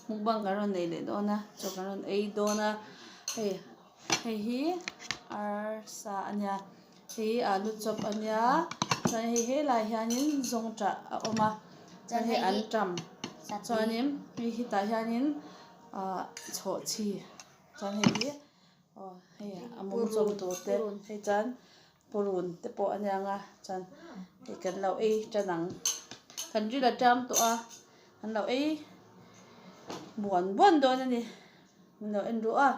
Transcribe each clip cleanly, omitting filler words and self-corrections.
Mukbang kan rawn nei leh dawn a chaw kan rawn ei dawn a hei hei hi arsa a nia hei hi alu chawp a nia chuan hei helaiah hianin zawngṭah a awm a chuan hei anṭam chuanin hei hi tah hianin ahh chhawhchhi chuan hei hi aw hei a mawng chawm tur te hei chuan purun te pawh a nia ang a chuan hei kan lo ei tan ang kan ril a ṭam tawh a kan lo ei buan buan dawn a ni min lo en ruh a.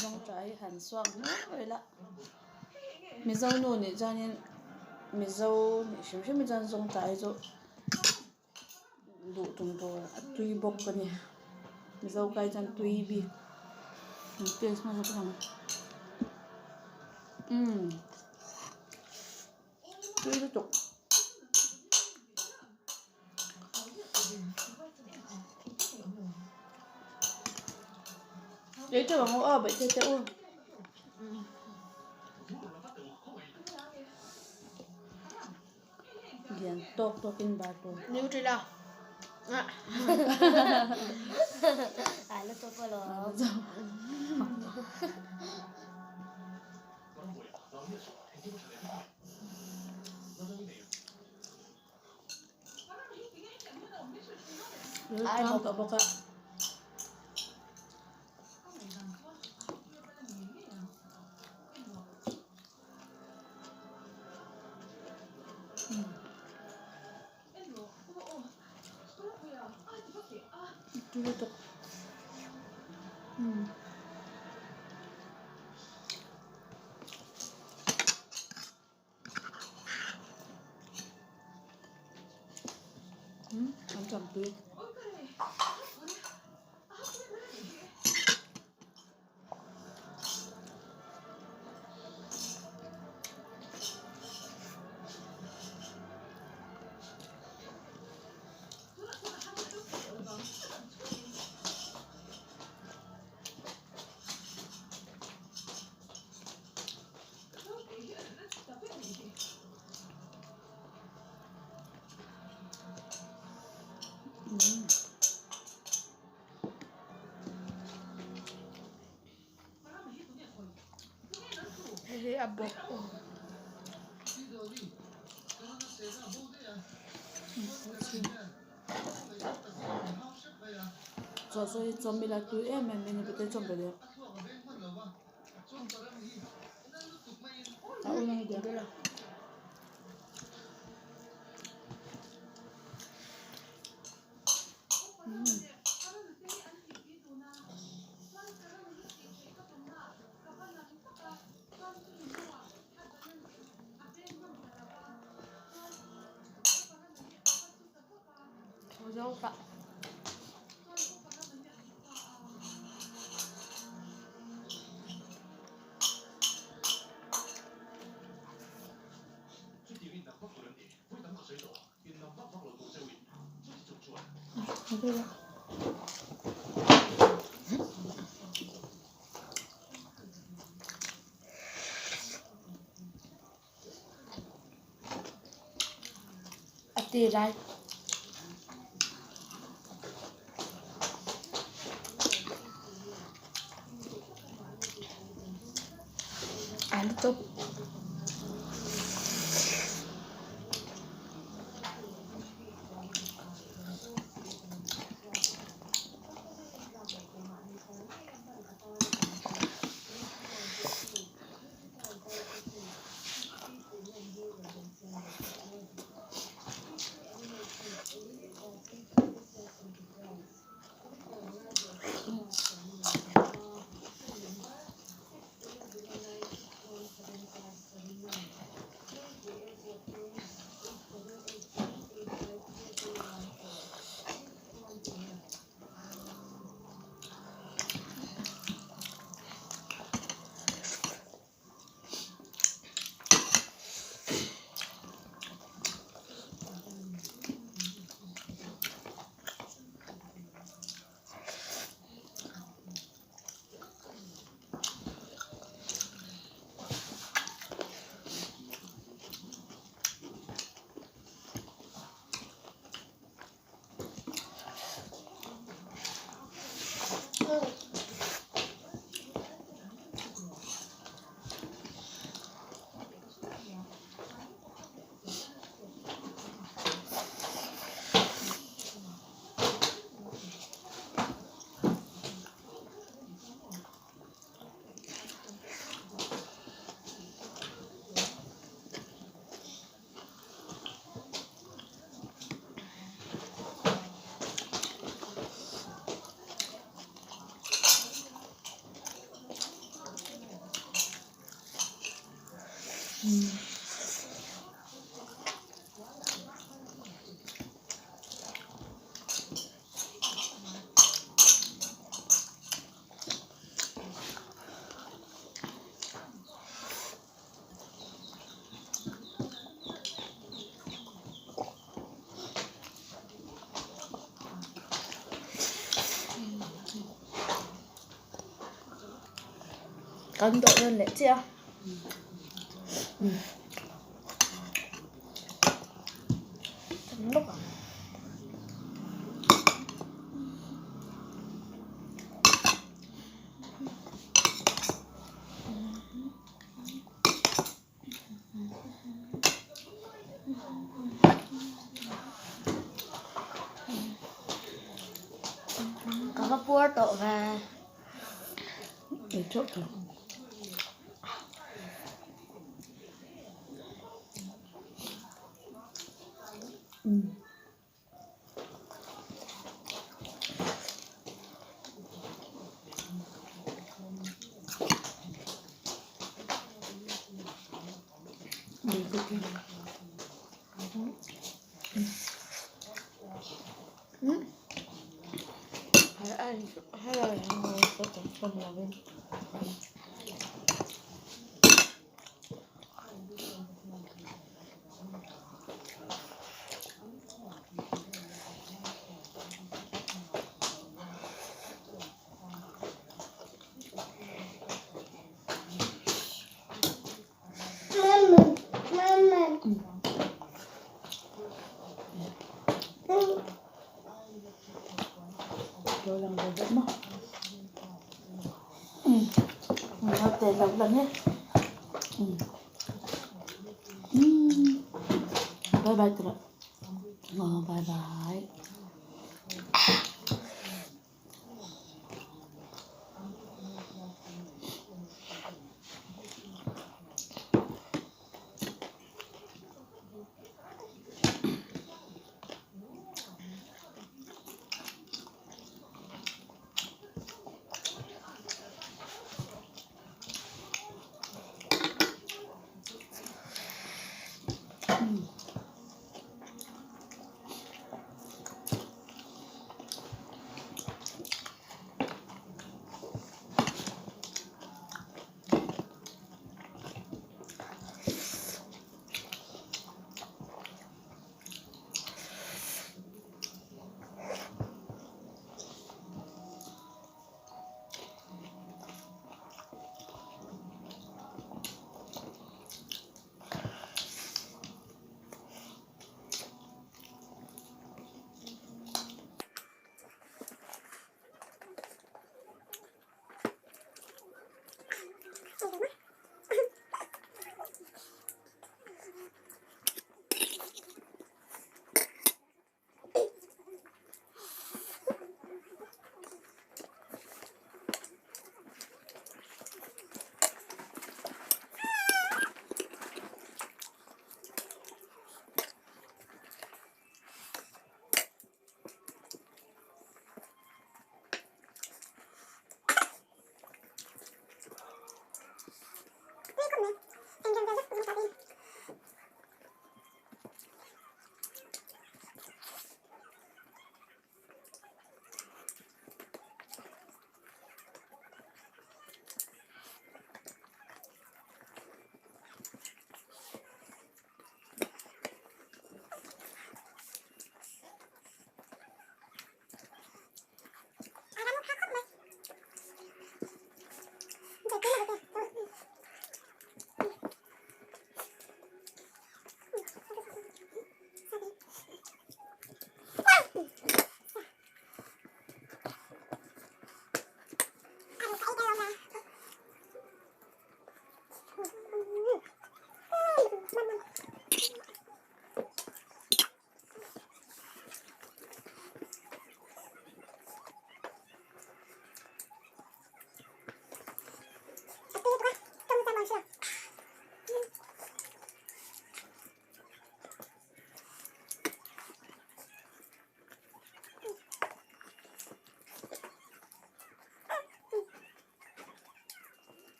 Zawngṭah hi han suak hnuai la Mizo nu nih chuanin Mizo nih hrim hrim hi chuan zawngṭah hi chu. Duh tum tur a tui bawk a ni mizo kai chuan tui bik an taste hmasa bawk ang umm tui lutuk. Ei teuh ang u aw baihte te u. Lian tawk tawk in bar tur. Nutella. A la chawp alawm. Ai tawh bawk a. An champui. Hei hi a bawk Chaw saw hi chawm ila tui em em mai a ni pute chawm ve leh. A un ang diak. A ti lai. Alu chawp. Kan dawh nawn leh chiah a. Tam bawk ang. Ka va puar tawh ve. Ei teuh tawh. Bye bye tira. Oh, bye bye.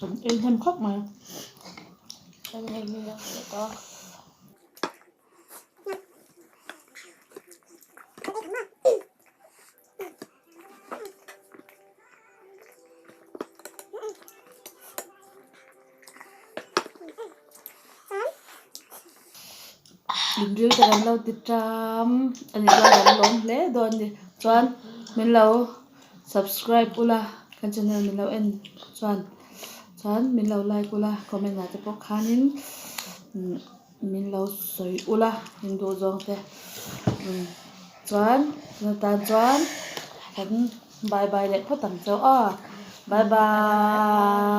Kan ei hnem khawp mai. Kan hei min lo hrilh tawh a. Inril te kan lo ti ṭam a ni chuan kan lawm hle dawn a ni chuan min lo subscribe ula kan channel min lo en chuan chuan min lo like ula comment ah te pawh khanin min lo sawi ula in duh zawng te chuan tan chuan kan bye bye leh phawt ang chauh aw bye bye.